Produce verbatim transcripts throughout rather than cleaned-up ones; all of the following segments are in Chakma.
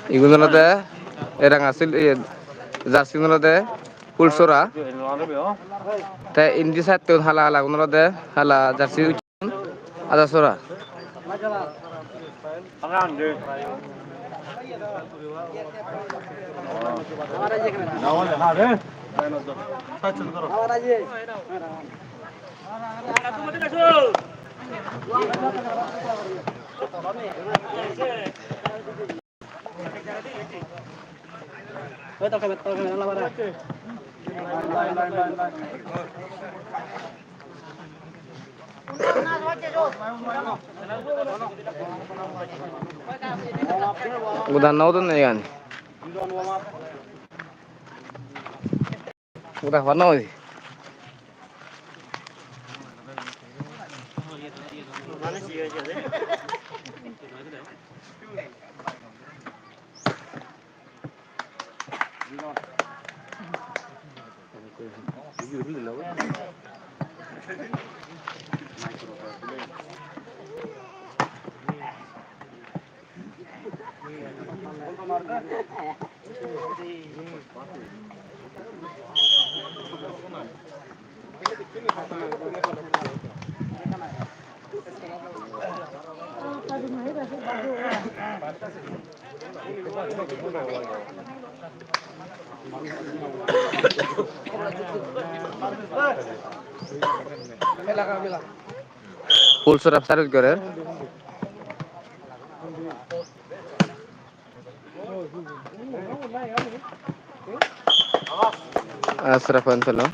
Igun olode e ranga sil, e, jersey gun olode Pulsora. Te indi side-ot hala hala gun olode hala jersey ucchon Adasora. Udan na udan na iyan. Udah warna oi. Pulsora service gorer. Ashraf Anselo.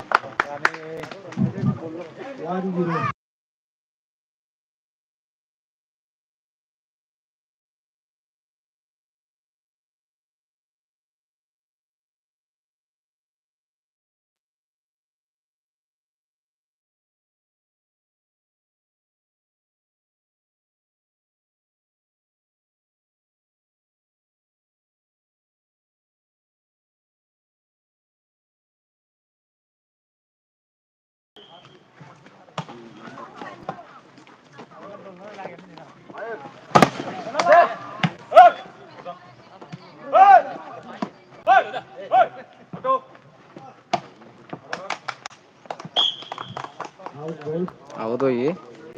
Out oye,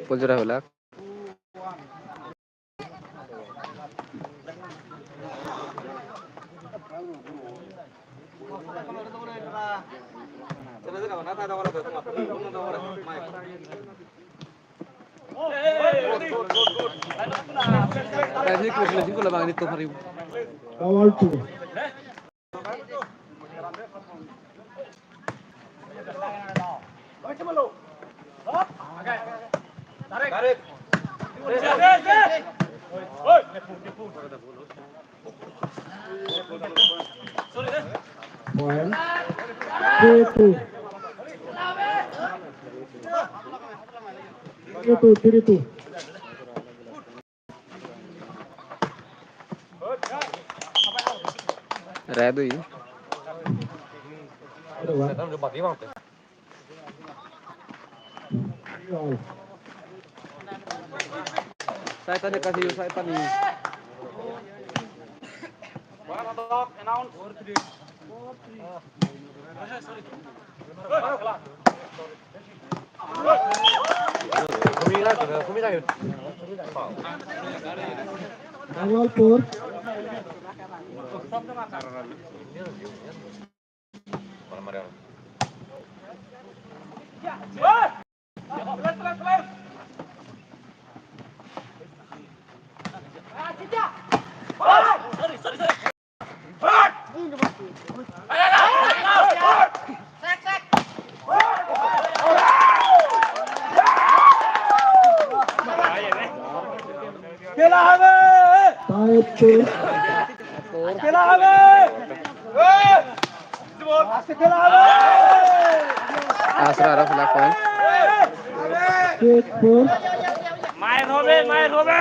Pulsora hulak. Ball two. Point. Three two. Three two, three two. Red oi. Side ani ekka siyo, side ani. Annual four. খেলা হবে। খেলা হবে। আজকে খেলা হবে। Asra aro flag point. মায়ের হবে, মায়ের হবে।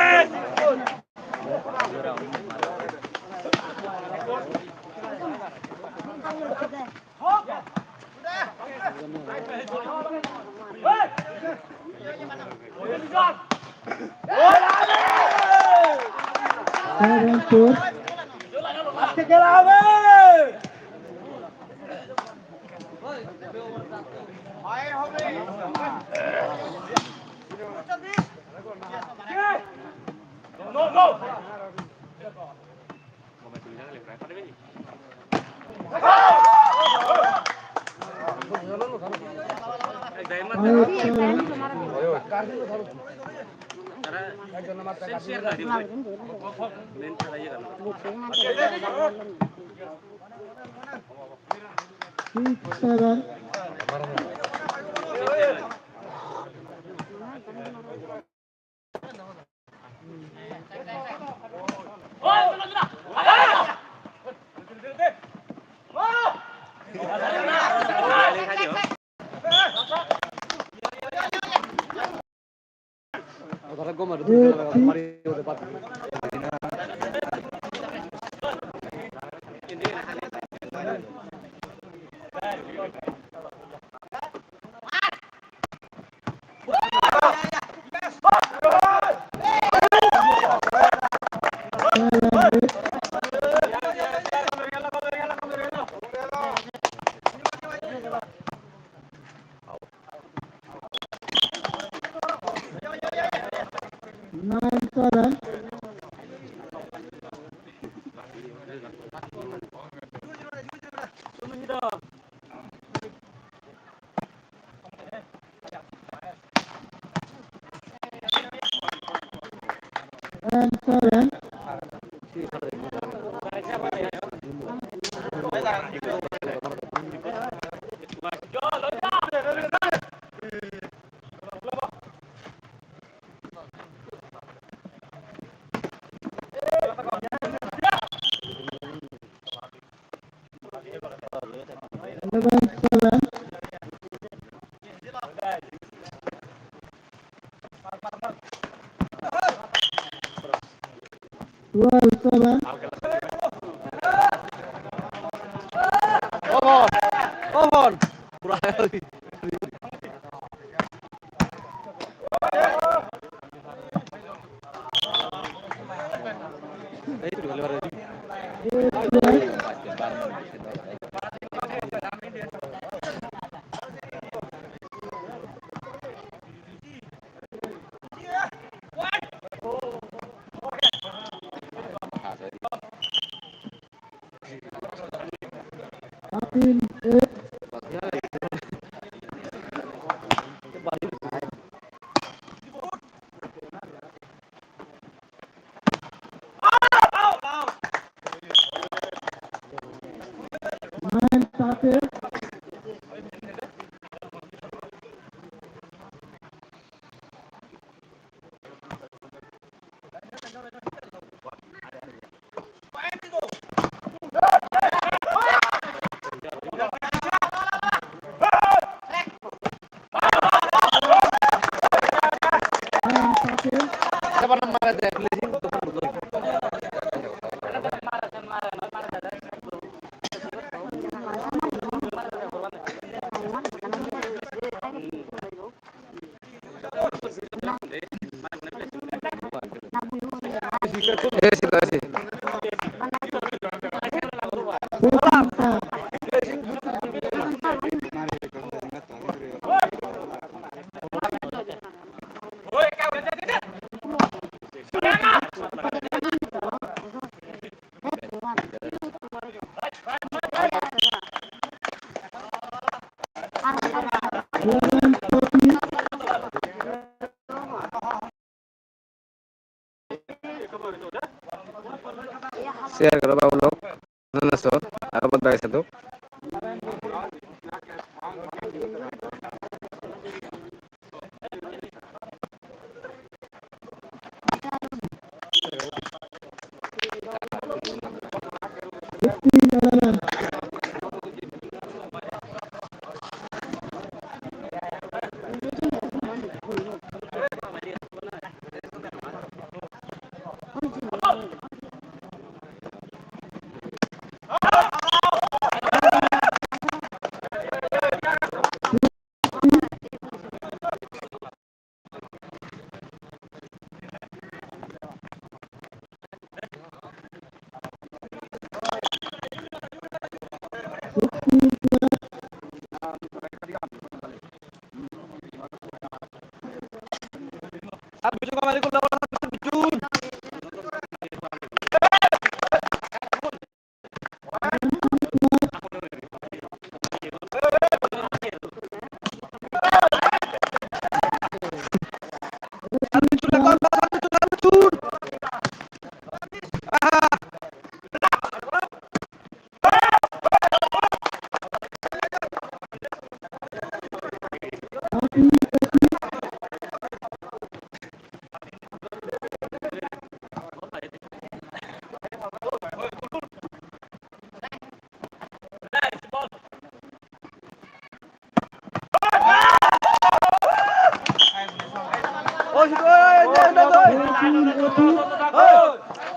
Seven four. খেলা হবে। Six seven. Nine seven. Nine seven. Eleven seven. Twelve seven. Come on. Come on. Thirteen eight. Nine thirty. Share goro babu lok, nana sor, aro bot bai sado.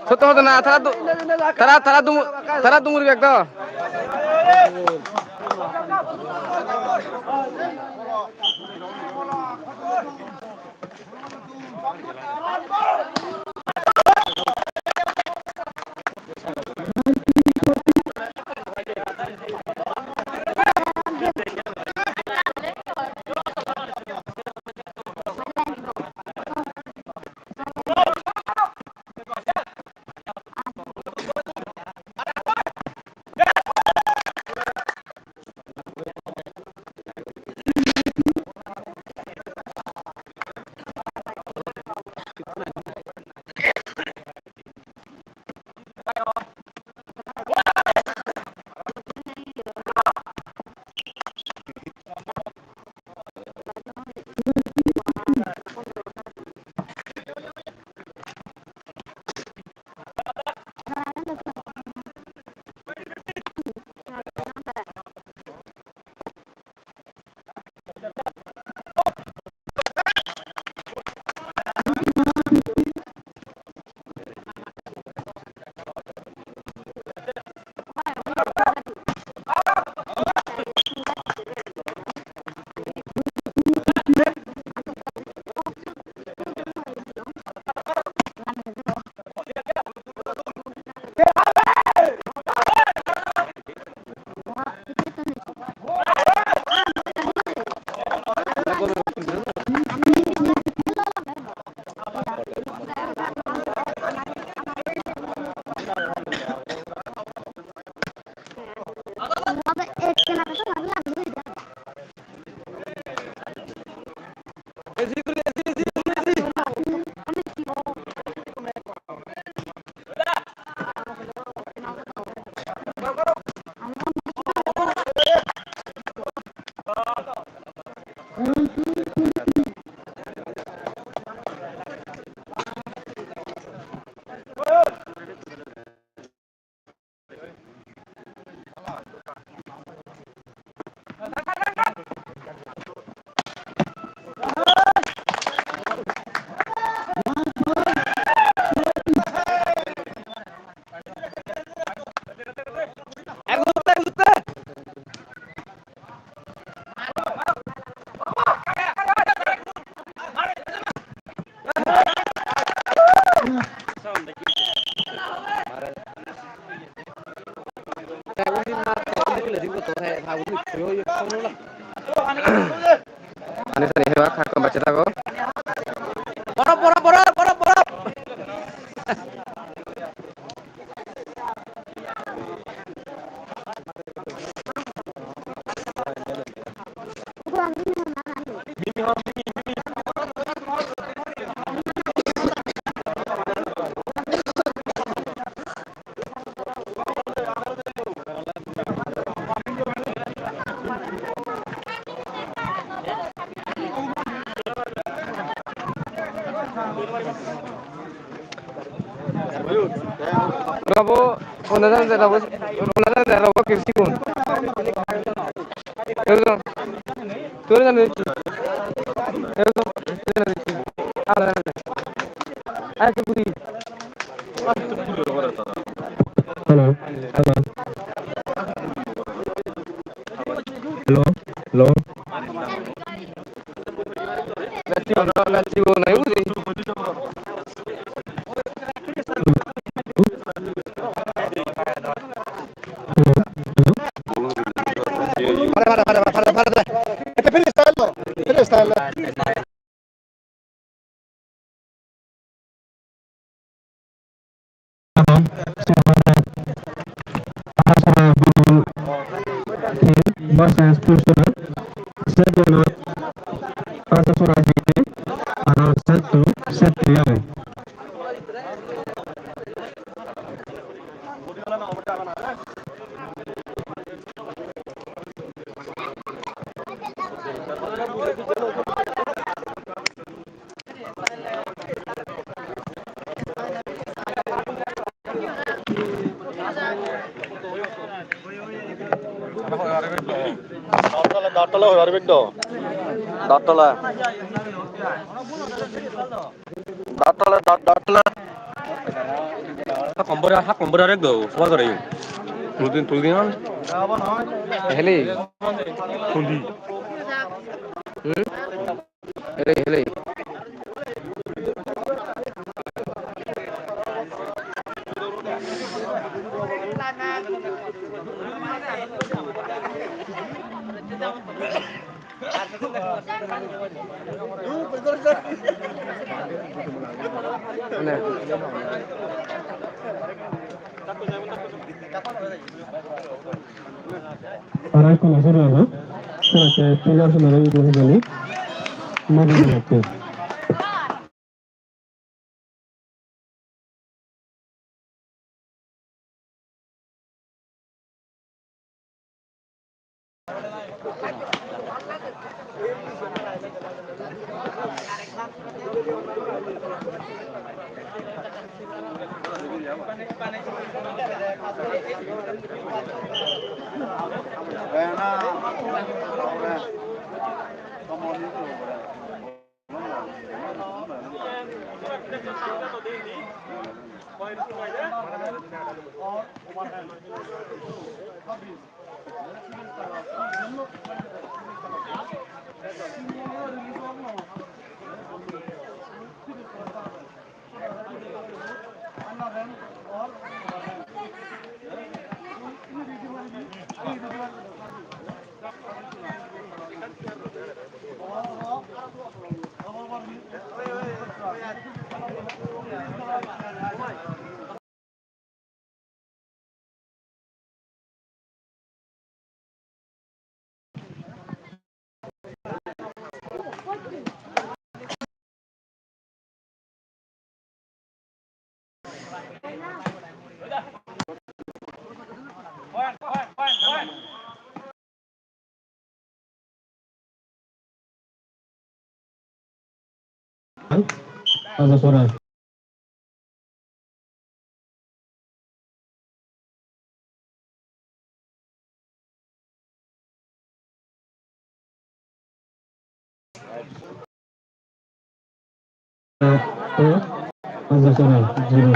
Sotto hodo na, tara du-, tara, tara dumu-, tara dumuri bek do. Pani sani hebak, hakkon bacche thago. Boro, boro, boro, boro, boro. Rabo, ona jane rabo, ona jane rabo kirsi kun. Eto, tore jane kirsi. Eto, tore jane kirsi. Ala jane. Ai, tu kuri. Hello, hello. Hello, hello. Hello, hello. Pare, pare, pare, pare, pare, pare. Ete freestyle no, freestyle no. Versus Pulsora, second ot Asasora J K, aro set two, set three age. Dattola, dattola hoi paribe do. Dattola. Dattola, dat-, dattola. Kombora, ha kombora rek do, soba gore. Tulgin, tulgin on. Hele. Tulgi. Hmm? Hele, hele. Para con la zona, ¿no? Para que tengas una ley de hijeni. No te preocupes. Aja sora. Aja sora, zero.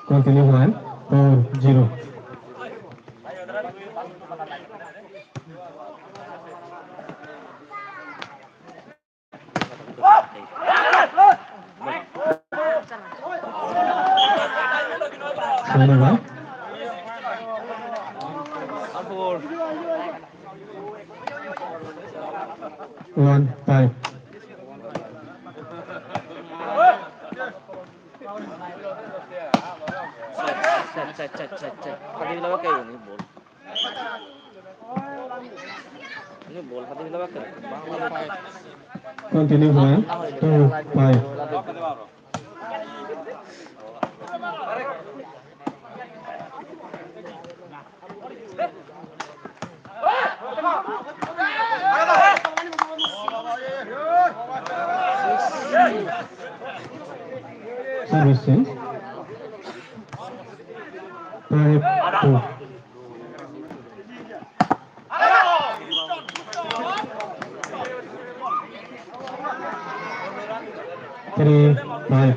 Continue one, four, zero. Seven over. One five. Cha, cha, cha, cha, cha. Hadi laba ke ni bol. Ini bol hadi laba ke. Continue one, two, five. Servicing. Five, two. Three, five.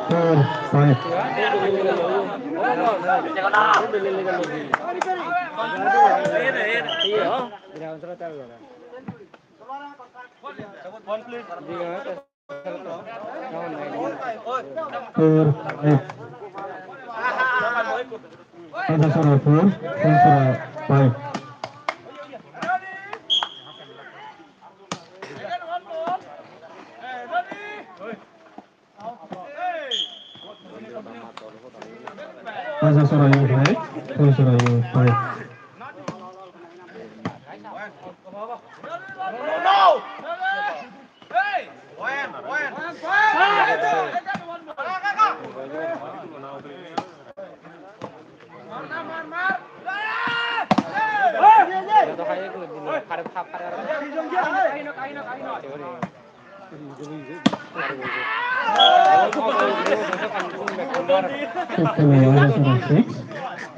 Four, five. Four, five. Aja sora four, five sora five. Raja Sora U five, Raja Sora U five.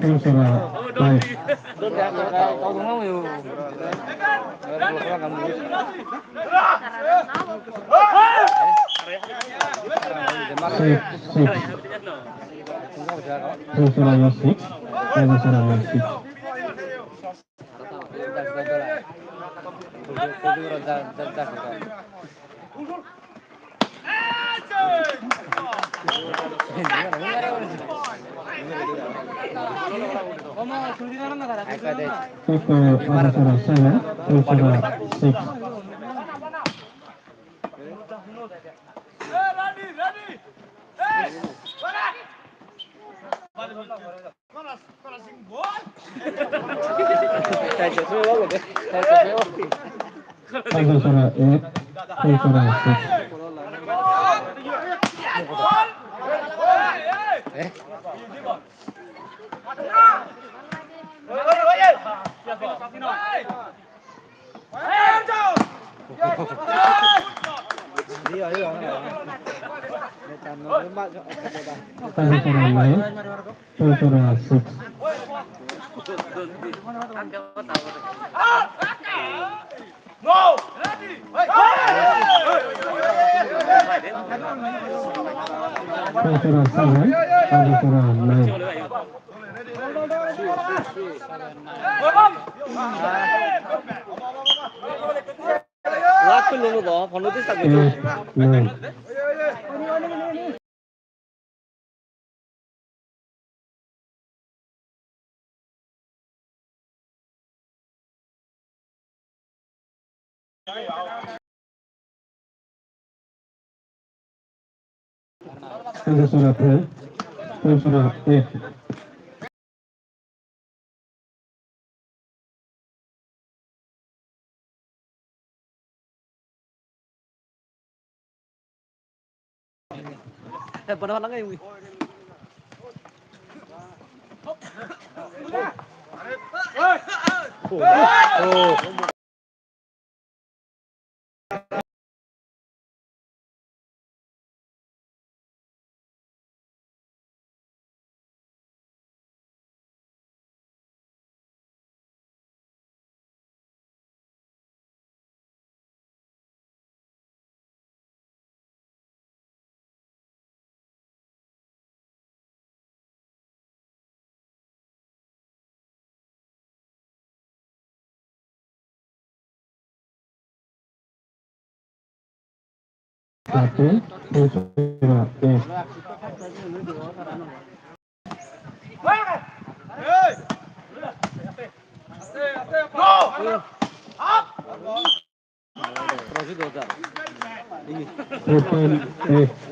Six, Sora five. Six, six. Six, six. Six, six. Last pin nuno do, phone disturb gocche. Sora ten, Sora eight.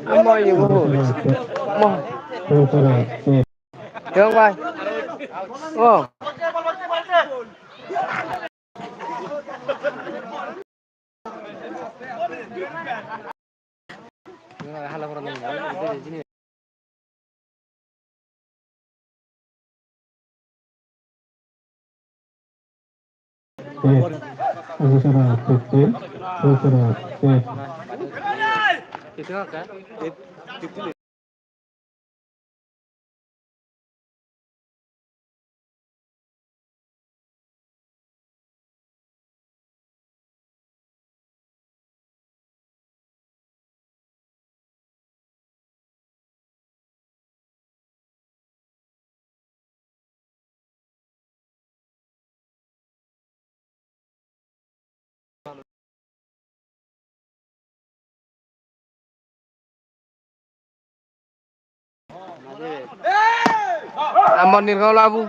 Ama iye bo. Ma. Yong bai. Oh. Amon nirgol abu.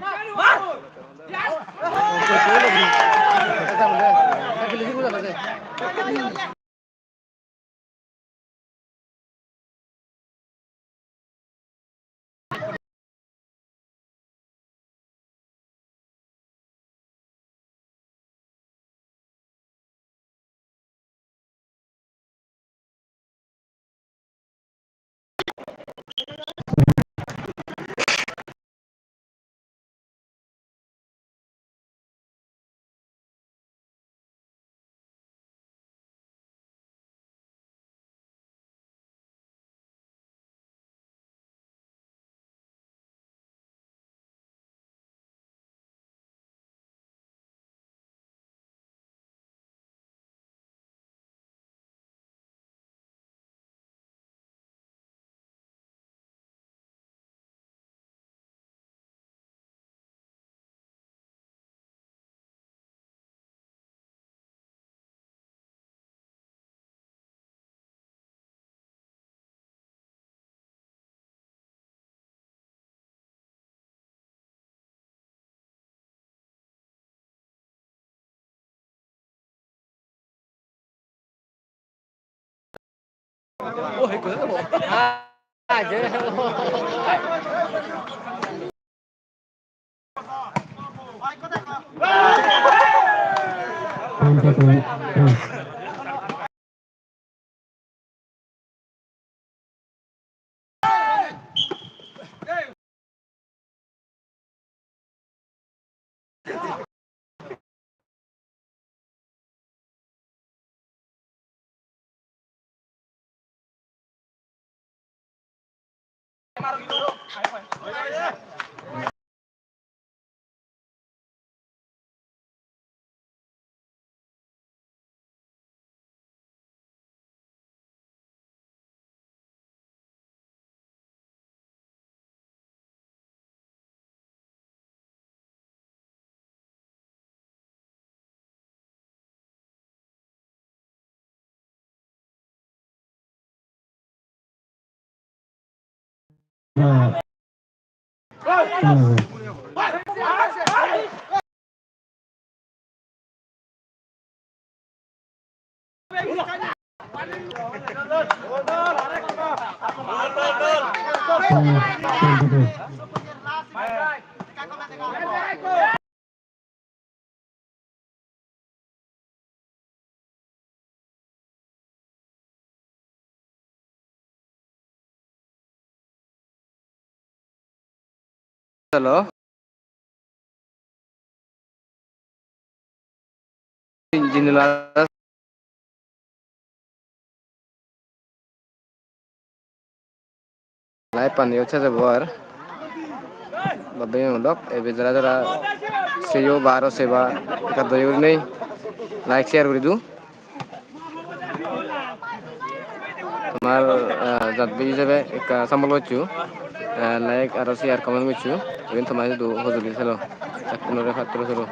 Hello. Jinila. Live ani hocche jabo ar. Babbe odok, ebe jara jara seyo ba aro seba ekka doye gurinei like share guri do. Tomar, ah, jat bej ijebe ekka sambol goccho, ah, like aro share comment goccho. Iben tomar idu hojoli selo. Ekkunore pattoro selo.